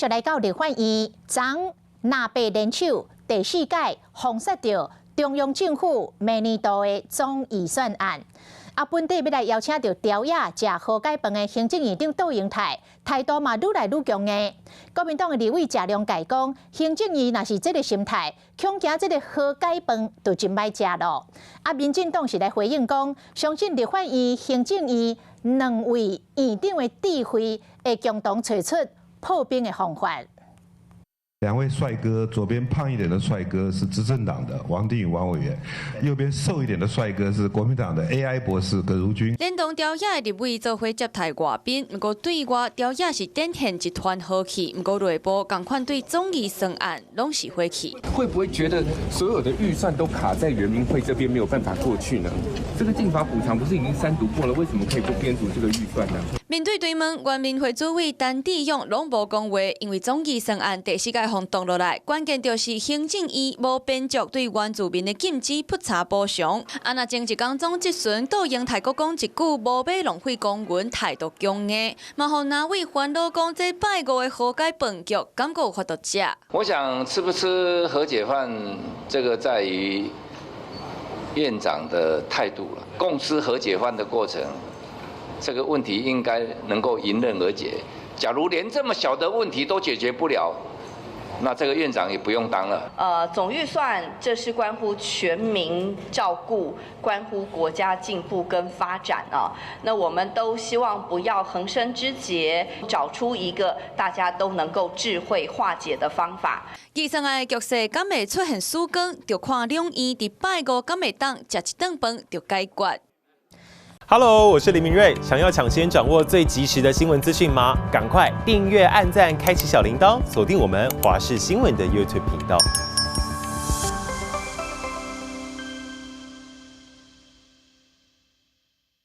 續來到立法院，昨藍白聯手第四屆封殺著中央政府明年度的總預算案。啊，本底欲來邀請著朝野食和解飯的行政院長杜英泰，態度嘛愈來愈強硬。國民黨的立委謝龍介講，行政院若是這个心態，恐驚這个和解飯就真歹食囉。啊，民進黨是來回應講，相信立法院、行政院兩位院長的智慧，會共同揣出破冰的方法。兩位帥哥，左邊胖一點的帥哥是執政黨的王定宇王委員，右邊瘦一點的帥哥是國民黨的 AI 博士葛如鈞。連同朝野的立委做伙接待外賓，毋過對外朝野是展現一團和氣，毋過內部仝款對總預算案攏是火氣。會不會覺得所有的預算都卡在原民會這邊，沒有辦法過去呢？這個間伐補償不是已經三讀過了，為什麼可以不編組這個預算呢？面對追問，原民會主委陳志勇攏無講話，因為總預算案第四屆予擋落來，關鍵就是行政院無編足對原住民的禁止普查補償。啊，若前一工總質詢杜英泰閣講一句無欲浪費公文，態度強硬，嘛予藍委煩惱講這拜五的和解飯局，敢閣有法度食？我想吃不吃和解飯，這個在於院長的態度了。共吃和解飯的過程，這個問題應該能夠迎刃而解。假如連這麼小的問題都解決不了，那這個院長也不用當了。總預算這是關乎全民照顧、關乎國家進步跟發展啊。那我們都希望不要橫生枝節，找出一個大家都能夠智慧化解的方法。預算案的局勢敢會出現曙光，就看兩院佇拜五敢會當食一頓飯就解決。 Hello，我是林明瑞。想要搶先掌握最及時的新聞資訊嗎？趕快訂閱、按讚、開啟小鈴鐺，鎖定我們華視新聞的 YouTube 頻道。